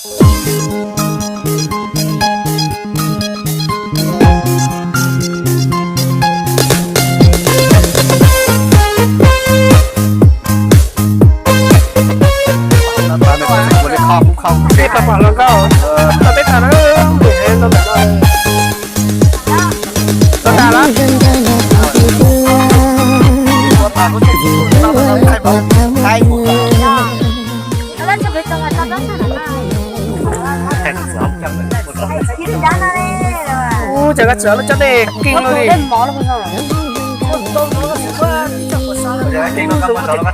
Peb pom los nkauj, tau peb tham na, mus ntawm no. Tau tas lawm. Ub, cas koj txiv lub cov dej keej li.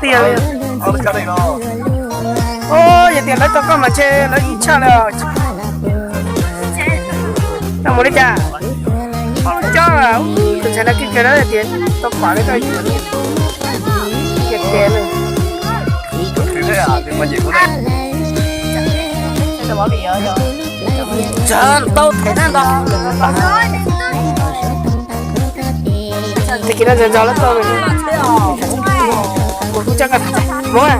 Tiag li. Ub, yog tias lawv tau koj mas ntshe lawv ib tshaj li. Tau mus li cas? Ob lub cob, tus ntxhais no keej kawg na, tias tau pom li koj yus tiag tiag li. Tau them na. Tag kis no ntxhais ntxhais lawv tau, mus kuv coj koj tham, mus.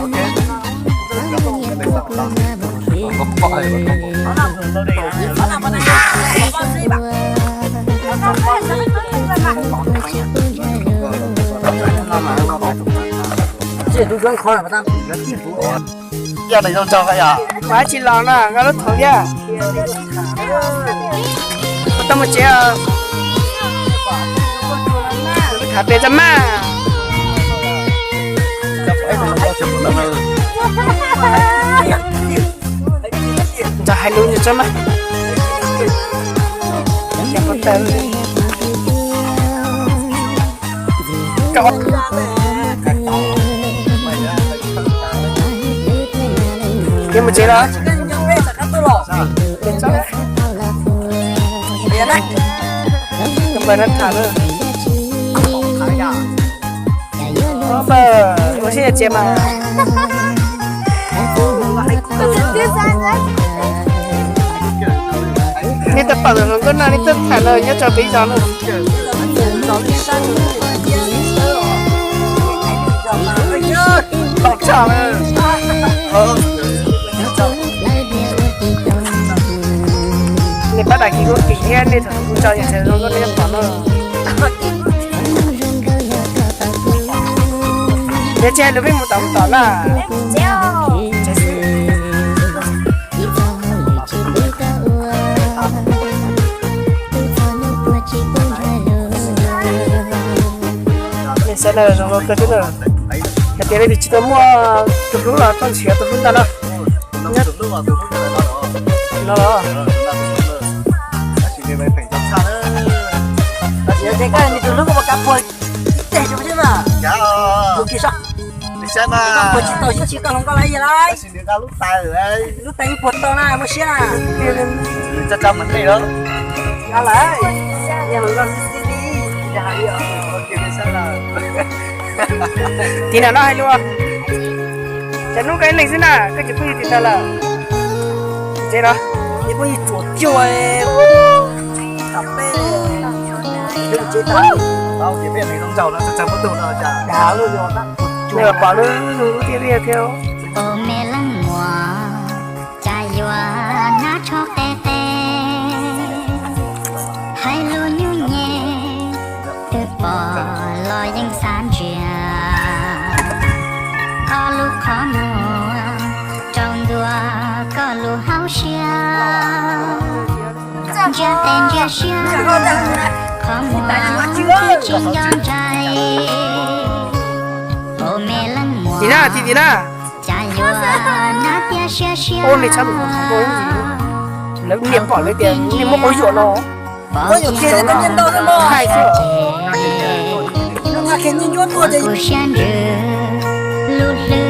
Yog nws zoo nraug yom, mas tsis los no nqa lub thaum thiab. Tau mus tsev os. Tham pem txaj maj. Ntxhais hais lus ntxhais txaj maj. Kev mus tsev los? Npawg no tham lawm. Ua siab txias mas. Nej tau pom ntawm hluas nkauj no, nej tuaj tham los nyob rau peb zos na. Nej pab dam kis kuj kim thiab, nej thaum kuv tso yam txhais zoo nkauj nej pom no. Neb tsis hais lus peb mus tom mus tom na. Nej saib na, zoo nkauj kawg thiab na. Hais tias leej twg tsis tau muaj tus hlub los tuaj nrhiav tus hlub ntag na. No los. Tus hlub koj puas kav puag ib teg zoo thiab mas. Puas tsis tau sib tsis koj hluas nkauj lawm yog lawm. Lub tais puas tau na, muaj siab na. Tso tso mus tej lawm. Tim no no hais lus. Cov hnub koj ib leeg xwb na, koj cov phooj ywg tim no lawm. Tsev no, phooj ywg tsuas cuag. Nej pom lub tiaj liaj thiab. Ua me leej muam, cas yuav hnab tsho qe qe, hais lus nyuaj nyem, twb pom los yeej xav ntsia. Koj lub qhov muag rau ntua koj lub hauv siab, ntsia tes ntsia siab, qhov muag twb tsis nco ntsais. Ua me leej muam, cas yuav hnab tiaj siab siab. Lawv niam pom lawv tias nej muab quab yuam no. Quab yuam kiag, thaij xwb. Kuv siab ntsws lub hlwb